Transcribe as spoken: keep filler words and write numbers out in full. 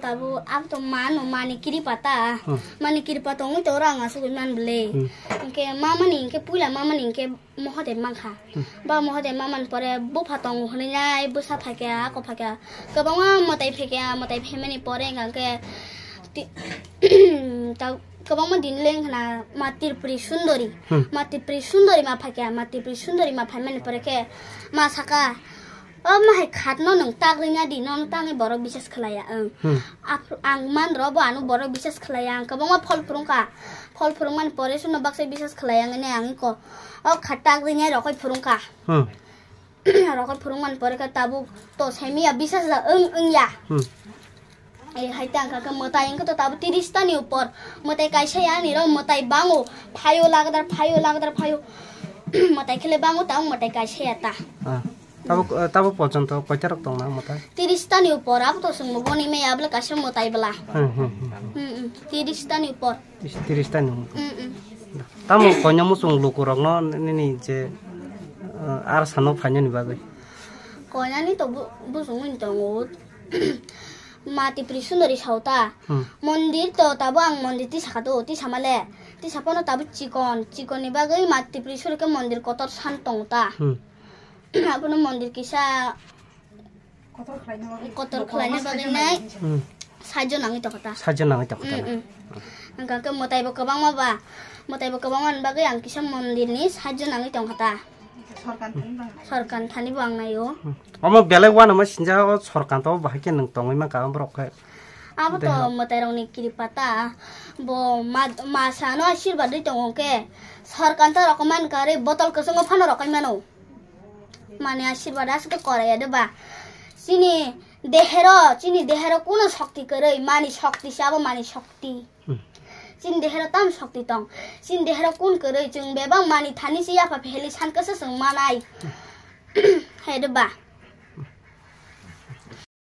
Abo, abo to mano, mani kiripa ta. Hmm. Mani kiripa tongwi to orang asugwi man bwle. Hmm. Hwnkhe mamani hwnkhe puila mamani hwnkhe Mohodev mankha. Hmm. Ba Mohodev mamani pore bupha tongo hwnwi nai bwsa phaikha, ako phaikha. Kwbangma mwtai phaikha, mwtai phaimani pore hwnkhe ti-, ta-, kwbangma din leng khna ma Tripuri Sundori. Hmm. Ma Tripuri Sundori ma phaikha, ma Tripuri Sundori ma phaimani pore khe ma saka, "O ma hai khatno nwng tak rwna di, nono tangwi borok bisas khlaiya," ang. Hmm. Ap-, ang man rw bo ano borok bisas khlaiya, ang kwbangma phol phwrwngkha. Phol phwrwngmani pore suno baksa bisas khlaiya wngwi nai ang iko. O khat tak rwna rokoi phwrwngkha. Hmm. Rokoi phwrwngmani pore khe tabuk to saimiya bisas da wng wngya. Hmm. Eh, hai tang kha khe mwtai wngkhe to tabuk tiris tani upor. Mwtai kaisa ya ani rok mwtai bango, phaio lagadar, phaio lagadar, phaio. Mwtai khele bango, tabuk mwtai kaisa ya ta. Ah. Tabuk, eh, tabuk porjonto koita rok tongna mwtai? Tiris tani upor, abo to chwngbo goni maya, abole kaisa mwtai bwla. Hmm, hmm, hmm. Hmm, hmm. Tiris tani upor. Tis-, tiris tani. Mm, mm. Tamo koina muchung lukurokno nini je, eh, ar sano phainani bagwi? Koinani to bu-, bujungwi tongo. Ma Tripuri Sundori sauta. Hmm. Mondir to tabo ang mondir tisa kha do, tisa male. Tisa pono tabo chikon, chikon ni bagwi ma Tripuri Sundori khe mondir kotor san tongo ta. Hmm. Abono mondir kisa kotor khlaina bagwi nai. Hmm. Sajjo nangwi tongkha ta. Sajjo nangwi tongkha ta. Mm, mm. Hwnkha khe mwtai bo kwbangma ba, mwtai bo kwbangma ni bagwi ang kisa mondir ni sajjo nangwi tongkha ta. Sorkar thani bo ang nai. Sorkar thani bo ang naio. Hmm. Omo belai uanama sinjak o sorkar to bahai khe nwng tongwi mankha borok khe. Abo to mwtai rok ni kiripa ta. Bo ma, ma sano asirwad ri tongo khe sorkar ta rok man karwi botol kwchwngo phano rokai mano. Mani asirwad aswk khe korai ya de ba. Chini dehero, chini dehero kuno shokti kwrwi, mani shokti se abo mani shokti. Hmm. Chini dehero tam shokti tong. Chini dehero kun kwrwi, chwng bebak mani thani se yapha pheli san kasa chwng manai. Hai de ba.